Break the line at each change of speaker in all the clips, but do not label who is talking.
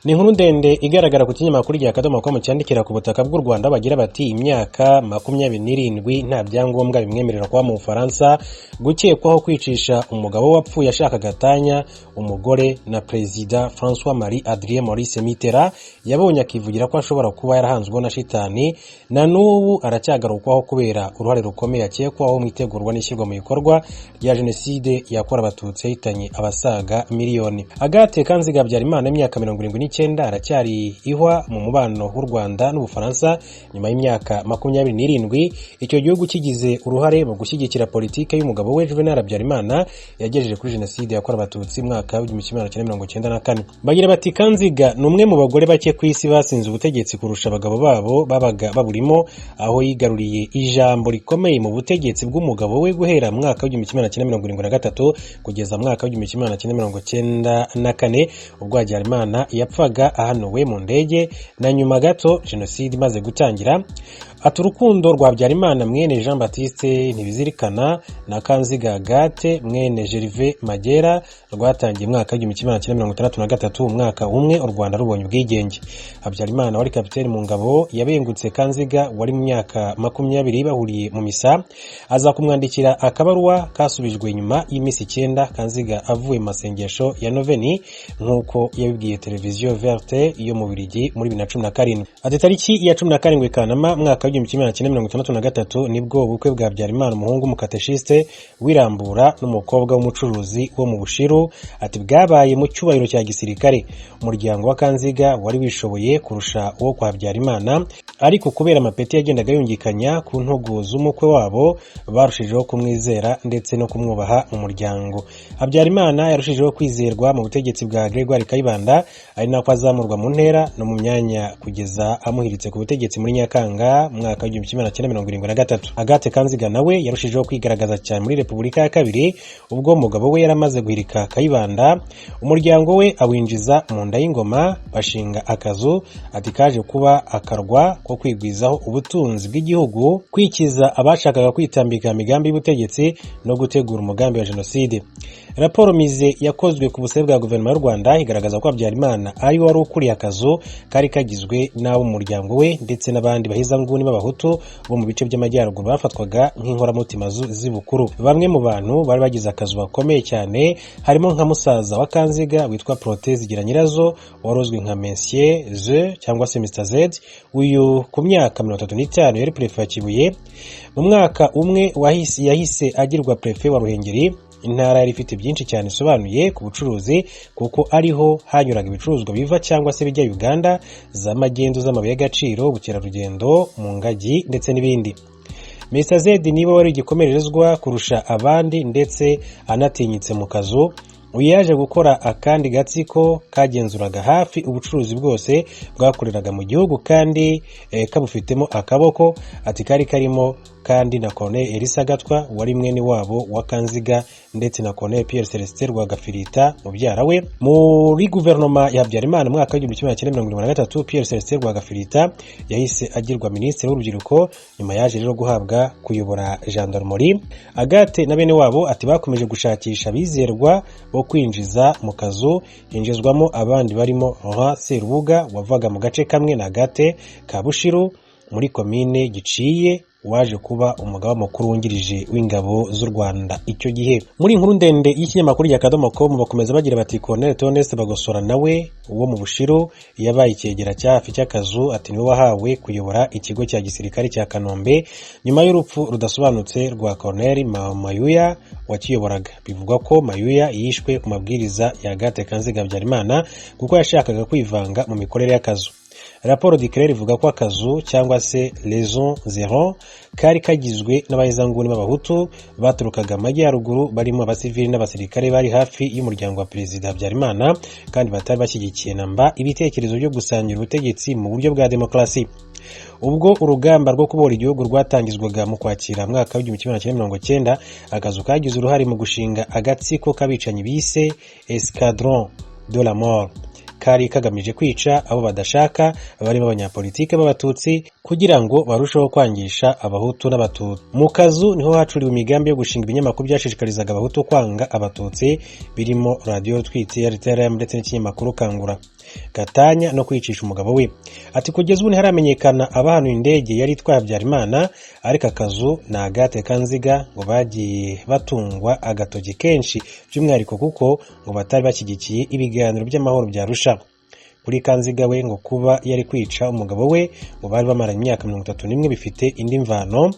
Ni inkuru ndende igaragara ku kinyamakuru rya akadomo.com cyandikira ku butaka bw'u Rwanda. Bagira bati: "Imyaka 27 nta byangombwa bimwemerera kuba mu Bufaransa, gukekwaho kwicisha umugabo wapfuye ashaka gatanya umugore na Perezida Francois Marie Adrien Maurice Mitterrand yabonye akivugira ko ashobora kuba yarahanzweho na shitani, na n'ubu aracyagarukwaho kubera uruhare rukomeye akekwaho mu itegurwa n'ishyirwa mu bikorwa rya jenoside yakorewe Abatutsi yahitanye abasaga miliyoni." Agathe Kanziga Habyarimana, imyaka 79, aracyari ihwa mu mubano w'u Rwanda n'Ubufaransa nyuma y'imyaka 27 icyo gihugu kigize uruhare mu gushyigikira politike y'umugabo we Juvenal Habyarimana yagejeje kuri jenoside yakorewe Abatutsi mu mwaka w'1994. Bagira bati: "Kanziga ni umwe mu bagore bake ku isi basinze ubutegetsi kurusha abagabo babo babaga baburimo, aho yigaruriye ijambo rikomeye mu butegetsi bw'umugabo we guhera mu mwaka w'1973 kugeza mu mwaka w'1994, ubwo Habyarimana yapfaga ahanuwe mu ndege na nyuma gato jenoside imaze gutangira." Ati: "Urukundo rwa Habyarimana mwene Jean Baptiste Ntibizirikana na Kanziga Agathe mwene Gervais Magera rwatangiye mwaka w'1963, umwaka umwe u Rwanda rubonye ubwigenge. Habyarimana wari kapiteni mu ngabo yabengutse Kanziga wari mu myaka 20 bahuriye mu misa, aza kumwandikira akabaruwa kasubijwe nyuma y'iminsi 9 Kanziga avuye mu masengesho ya noveni, nk'uko yabibwiye televiziyo Verte yo mu Bubiligi muri 2017." Ati: "Tariki ya 17 Kanama mwaka w'1963 nibwo ubukwe bwa Habyarimana, umuhungu w'umukateshiste w'Irambura, n'umukobwa w'umucuruzi wo mu Bushiru, ati bwabaye mu cyubahiro cya gisirikare. Umuryango wa Kanziga wari wishoboye kurusha uwo kwa Habyarimana, ariko kubera amapeti yagendaga yungikanya ku ntugu z'umukwe wabo, barushijeho kumwizera ndetse no kumwubaha mu muryango. Habyarimana yarushijeho kwizerwa mu butegetsi bwa Gregoire Kayibanda, ari nako azamurwa mu ntera no mu myanya kugeza amuhiritse ku butegetsi muri Nyakanga mu mwaka w'1973. Agathe Kanziga nawe yarushijeho kwigaragaza cyane muri Repubulika ya kabiri, ubwo umugabo we yaramaze guhirika Kayibanda, umuryango we awinjiza mu nda y'ingoma, bashinga akazu, ati kaje kuba akarwa ko kwigwizaho ubutunzi bw'igihugu, kwikiza abashakaga kwitambika imigambi y'ubutegetsi no gutegura umugambi wa jenoside." Raporo mize yakozwe ku busabe bwa guverinoma y'u Rwanda igaragaza ko Habyarimana ari we wari ukuriye akazu kari kagizwe n'abo mu muryango we ndetse n'abandi bahezanguni b'Abahutu bo mu bice by'amajyaruguru bafatwaga nk'inkoramutima z'ibukuru. Bamwe mu bantu bari bagize akazu bakomeye cyane harimo nka musaza wa Kanziga witwa Protais Zigiranyirazo, wari uzwi nka Monsieur Z cyangwa se Mr Z. Uyu ku myaka 35 yari perefe wa Kibuye. Mu mwaka umwe yahise agirwa perefe wa Ruhengeri, intara yari ifite byinshi cyane isobanuye ku bucuruzi, kuko ariho hanyuraga ibicuruzwa biva cyangwa se bijya Uganda, za magendu z'amabuye y'agaciro, ubukerarugendo mu ngagi ndetse n'ibindi. Mr Z niba wari igikomerezwa kurusha abandi ndetse anatinyitse mu kazu. Uyu yaje gukora akandi gatsiko kagenzuraga hafi ubucuruzi bwose bwakoreraga mu gihugu kandi kabufitemo akaboko. Ati kari karimo kandi na Colonel Elisa Gatwa wari mwene wabo wa Kanziga, ndetse na Colonel Pierre Celestin Rwagafirita mubyara we. Muri guverinoma ya Habyarimana mu mwaka w'1973, Pierre Celestin Rwagafirita yahise agirwa minisitiri w'urubyiruko, nyuma yaje rero guhabwa kuyobora gendarmerie. Agathe na bene wabo, ati bakomeje gushakisha abizerwa bo kwinjiza mu kazu, hinjizwamo abandi barimo Laurent Serubuga wavaga mu gace kamwe na Agathe ka Bushiru muri komine Giciye, waje kuba umugaba mukuru wungirije w'ingabo z'u Rwanda icyo gihe. Muri inkuru ndende y'ikinyamakuru rya akadomo.com bakomeza bagira bati: "Colonel Theoneste Bagosora nawe wo mu Bushiru yabaye icyegera cya hafi cy'akazu, ati niwe wahawe kuyobora ikigo cya gisirikare cya Kanombe nyuma y'urupfu rudasobanutse rwa Colonel Mayuya wakiyoboraga. Bivugwa ko Mayuya yishwe ku mabwiriza ya Agathe Kanziga Habyarimana kuko yashakaga kwivanga mu mikorere y'akazu." Raporo Duclert ivuga ko akazu cyangwa se Les Zéro kari kagizwe n'abahezanguni b'Abahutu baturukaga amajyaruguru, barimo abasivili n'abasirikare bari hafi y'umuryango wa Perezida Habyarimana kandi batari bashyigikiye namba ibitekerezo byo gusangira ubutegetsi mu buryo bwa demokarasi. Ubwo urugamba rwo kubohora igihugu rwatangizwaga mu Kwakira mwaka w'1990, akazu kagize uruhare mu gushinga agatsiko k'abicanyi bise Escadron de la Mort, kari kagamije kwica abo badashaka barimo abanyapolitike b'Abatutsi kugira ngo barusheho kwangisha Abahutu n'Abatutsi. Mu kazu niho hacuriwe imigambi yo gushinga ibinyamakuru byashishikarizaga Abahutu kwanga Abatutsi, birimo radiyo Twite, RTRM ndetse n'ikinyamakuru Kangura. Gatanya no kwicisha umugabo we. Ati kugeza ubu ntiharamenyekana abahanuye indege yari itwaye Habyarimana, ariko Akazu na Agathe Kanziga ngo bagiye batungwa agatoki kenshi, by'umwihariko kuko ngo batari bashyigikiye ibiganiro by'amahoro bya Arusha. Kuri Kanziga we, ngo kuba yari kwica umugabo we ngo bari bamaranye imyaka 31 bifite indi mvano.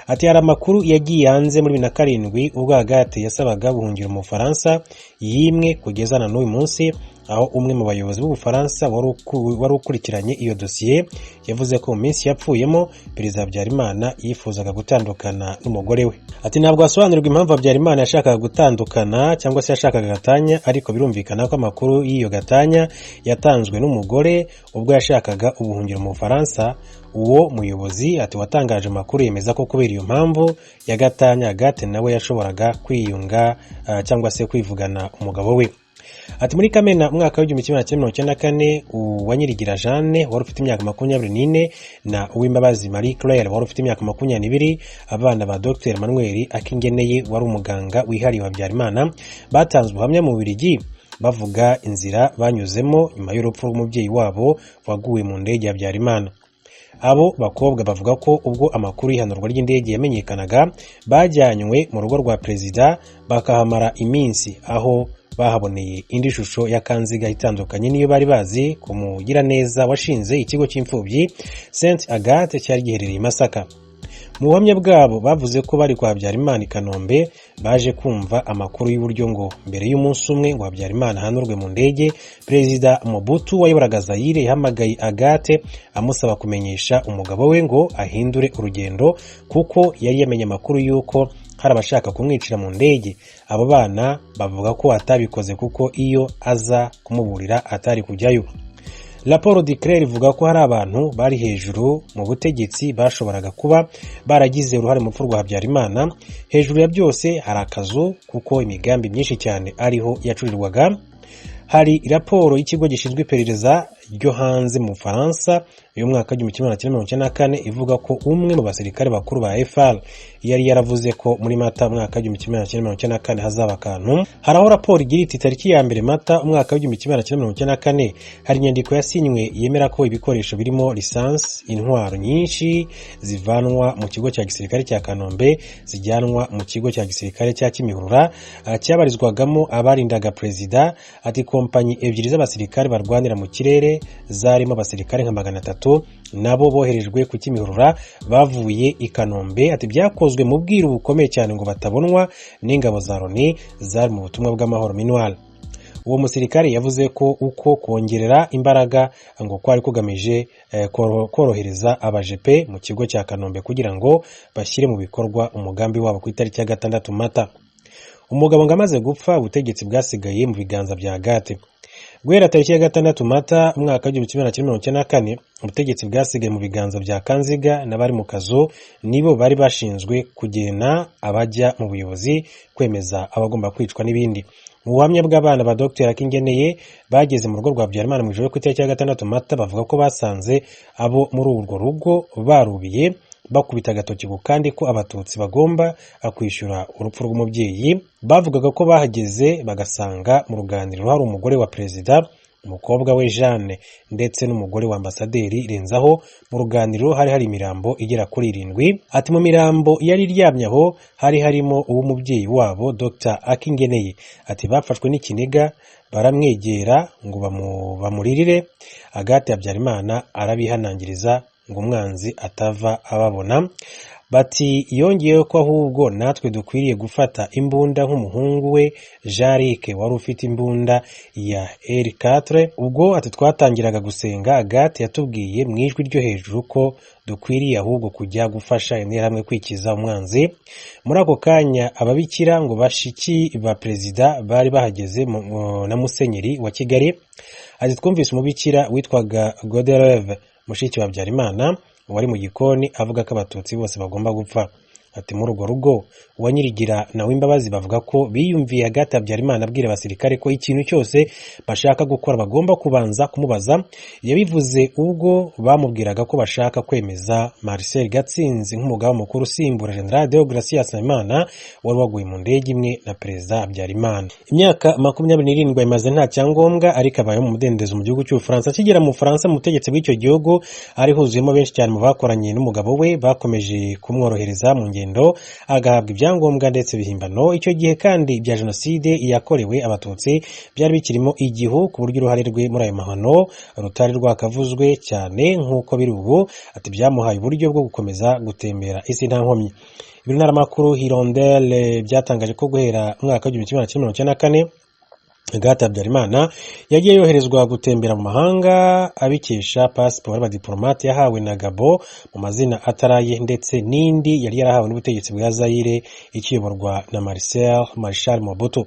Ati hari amakuru yagiye hanze muri 2007 ubwo Agathe yasabaga guhungira mu Bufaransa yimwe kugeza na n'uyu munsi, aho umwe mu bayobozi b'Ubufaransa wari ukurikiranye iyo dosiye yavuze ko mu minsi yapfuyemo Perezida Habyarimana yifuzaga gutandukana n'umugore we. Ati ntabwo hasobanurirwa impamvu Habyarimana yashakaga gutandukana cyangwa se yashakaga gatanya, ariko birumvikana ko amakuru y'iyo gatanya yatanzwe n'umugore ubwo yashakaga ubuhungiro mu Bufaransa. Uwo muyobozi ati watangaje amakuru yemeza ko kubera iyo mpamvu ya gatanya, Agathe nawe yashoboraga kwiyunga cyangwa se kwivugana umugabo we. Ati muri Kamena umwaka w'1994, Uwanyirigira Jeanne wari ufite imyaka 24 na Uwimbabazi Marie Claire wari ufite imyaka 22, abana ba Dr Emmanuel Akingeneye wari umuganga wihariye wa Habyarimana, batanze ubuhamya mu Bubiligi bavuga inzira banyuzemo nyuma y'urupfu rw'umubyeyi wabo waguye mu ndege ya Habyarimana. Abo bakobwa bavuga ko ubwo amakuru y'ihanurwa ry'indege yamenyekanaga, bajyanywe mu rugo rwa perezida bakahamara iminsi, aho bahaboneye indi shusho ya Kanziga itandukanye n'iyo bari bazi ku mugiraneza washinze ikigo cy'imfubyi Saint Agathe cyari giherereye i Masaka. Mu buhamya bwabo bavuze ko bari kwa Habyarimana i Kanombe baje kumva amakuru y'uburyo ngo mbere y'umunsi umwe ngo Habyarimana ahanurwe mu ndege, Perezida Mobutu wayoboraga Zaire yahamagaye Agathe amusaba kumenyesha umugabo we ngo ahindure urugendo, kuko yari yamenye amakuru y'uko hari abashaka kumwicira mu ndege. Abo bana bavuga ko atabikoze kuko iyo aza kumuburira atari kujyayo. Raporo Duclert ivuga ko hari abantu bari hejuru mu butegetsi bashoboraga kuba baragize uruhare mu rupfu rwa Habyarimana. Hejuru ya byose hari Akazu, kuko imigambi myinshi cyane ariho yacurirwaga. Hari raporo y'ikigo gishinzwe iperereza ryo hanze mu Bufaransa y'umwaka w'1994 ivuga ko umwe mu basirikare bakuru ba FAR yari yaravuze ko muri Mata umwaka w'1994 hazaba akantu. Hari aho raporo igira iti: "Tariki ya 1 Mata umwaka w'1994 hari inyandiko yasinywe yemera ko ibikoresho birimo lisansi, intwaro nyinshi zivanwa mu kigo cya gisirikare cya Kanombe zijyanwa mu kigo cya gisirikare cya Kimihurura cyabarizwagamo abarindaga perezida." Ati kompanyi ebyiri z'abasirikare barwanira mu kirere zarimo abasirikare nka 300 nabo boherejwe ku Kimihurura bavuye i Kanombe. Ati byakozwe mu bwiru bukomeye cyane ngo batabonwa n'ingabo za Loni zari mu butumwa bw'amahoro MINUAR. Uwo musirikare yavuze ko uko kongerera imbaraga ngo kwari kugamije korohereza abajepe mu kigo cya Kanombe kugira ngo bashyire mu bikorwa umugambi wabo ku itariki ya 6 Mata. Umugabo ngo amaze gupfa, ubutegetsi bwasigaye mu biganza bya Agathe. Guhera tariki ya 6 Mata umwaka w'1994, ubutegetsi bwasigaye mu biganza bya Kanziga n'abari mu kazu. Nibo bari bashinzwe kugena abajya mu buyobozi, kwemeza abagomba kwicwa n'ibindi. Mu buhamya bw'abana ba Dr Akingeneye bageze mu rugo rwa Habyarimana mu ijoro ku itariki ya 6 Mata, bavuga ko basanze abo muri urwo rugo barubiye, bakubita agatoki ku kandi ko Abatutsi bagomba kwishyura urupfu rw'umubyeyi. Bavugaga ko bahageze bagasanga mu ruganiriro hari umugore wa perezida, umukobwa we Jeanne ndetse n'umugore wa ambasaderi Renzaho. Mu ruganiriro hari hari imirambo igera kuri irindwi. Ati mu mirambo yari iryamye aho hari harimo uw'umubyeyi wabo Dr Akingeneye. Ati bafashwe n'ikiniga, baramwegera ngo bamuririre. Agathe Habyarimana arabihanangiriza ngo umwanzi atava ababona. Bati yongeyeho ko ahubwo natwe dukwiriye gufata imbunda nk'umuhungu we Jean-Luc wari ufite imbunda ya R4. Ubwo ati twatangiraga gusenga, Agathe yatubwiye mu ijwi ryo hejuru ko dukwiriye ahubwo kujya gufasha Interahamwe kwikiza umwanzi. Muri ako kanya ababikira ngo bashiki ba perezida bari bahageze na musenyeri wa Kigali. Ati twumvise umubikira witwaga Godereve, mushiki wa Habyarimana, wari mu gikoni, avuga ko Abatutsi bose bagomba gupfa. Ati muri urwo rugo Uwanyirigira na Uwimbabazi bavuga ko biyumviye Agathe Habyarimana abwira abasirikare ko ikintu cyose bashaka gukora bagomba kubanza kumubaza. Yabivuze ubwo bamubwiraga ko bashaka kwemeza Marcel Gatsinzi nk'umugaba mukuru usimbura General Deogratias Nsabimana wari waguye mu ndege imwe na Perezida Habyarimana. Imyaka 27 ayimaze nta cyangombwa, ariko abayeho mu mudendezo mu gihugu cy'Ubufaransa. Akigera mu Bufaransa, mu butegetsi bw'icyo gihugu ari huzuyemo benshi cyane mu bakoranye n'umugabo we bakomeje kumworohereza mu ngendo, agahabwa ibyangombwa ndetse bihimbano. Icyo gihe kandi ibya jenoside yakorewe Abatutsi byari bikirimo igihu, ku buryo uruhare rwe muri ayo mahano rutari rwakavuzwe cyane nk'uko biri ubu. Ati byamuhaye uburyo bwo gukomeza gutembera isi nta nkomyi. Ibiro ntaramakuru Hirondelle byatangaje ko guhera umwaka w'1994 Agathe Habyarimana yagiye yoherezwa gutembera mu mahanga abikesha pasiporo y'abadiplomate yahawe na Gabo mu mazina ataraye, ndetse n'indi yari yarahawe n'ubutegetsi bwa Zaire ikiyoborwa na Marcel Marshal Mobutu.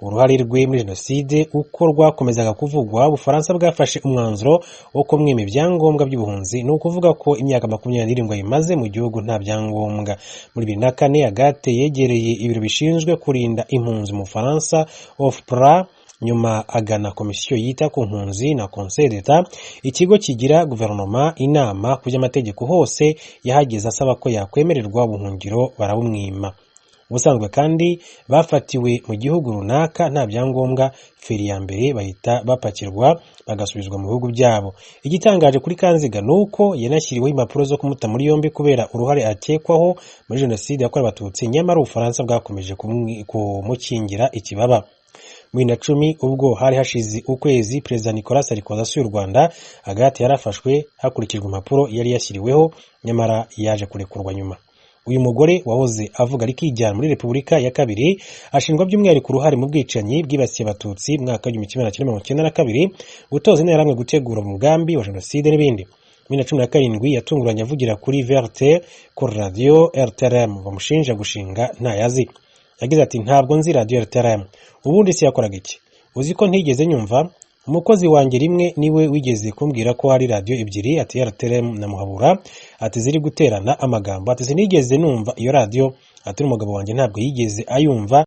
Uruhare rwe muri jenoside uko rwakomezaga kuvugwa, Ubufaransa bwafashe umwanzuro wo kumwima ibyangombwa by'ubuhunzi, ni ukuvuga ko imyaka 27 ayimaze mu gihugu nta byangombwa. Muri 2004 Agathe yegereye ibiro bishinzwe kurinda impunzi mu Bufaransa, OFPRA, nyuma agana komisiyo yita ku mpunzi na Conseil d'Etat, ikigo kigira guverinoma inama ku by'amategeko. Hose yahageze asaba ko yakwemererwa ubuhungiro, barabumwima. Ubusanzwe kandi bafatiwe mu gihugu runaka nta byangombwa, feri ya mbere bahita bapakirwa bagasubizwa mu bihugu byabo. Igitangaje kuri Kanziga ni uko yanashyiriweho impapuro zo kumuta muri yombi kubera uruhare akekwaho muri jenoside yakorewe Abatutsi, nyamara Ubufaransa bwakomeje kumukingira ikibaba. Muri 2010, ubwo hari hashize ukwezi Perezida Nicolas Sarkozy asuye u Rwanda, Agathe yarafashwe hakurikijwe impapuro yari yashyiriweho, nyamara yaje kurekurwa nyuma. Uyu mugore wahoze avuga rikijyana muri Repubulika ya kabiri ashinjwa by'umwihariko uruhare mu bwicanyi bwibasiye Abatutsi mu mwaka w'1992, gutoza interahamwe gutegura umugambi wa jenoside n'ibindi. Muri 2017 yatunguranye avugira kuri VRT kuri radiyo RTLM bamushinja gushinga ntayazi. Yagize ati ntabwo nzi radiyo RTLM, ubundi se yakoraga iki? Uzi ko ntigeze nyumva? Umukozi wanjye rimwe niwe wigeze kumbwira ko hari radiyo ebyiri, ati RTLM na Muhabura, ati ziri guterana amagambo, ati sinigeze numva iyo radiyo, ati n'umugabo wanjye ntabwo yigeze ayumva.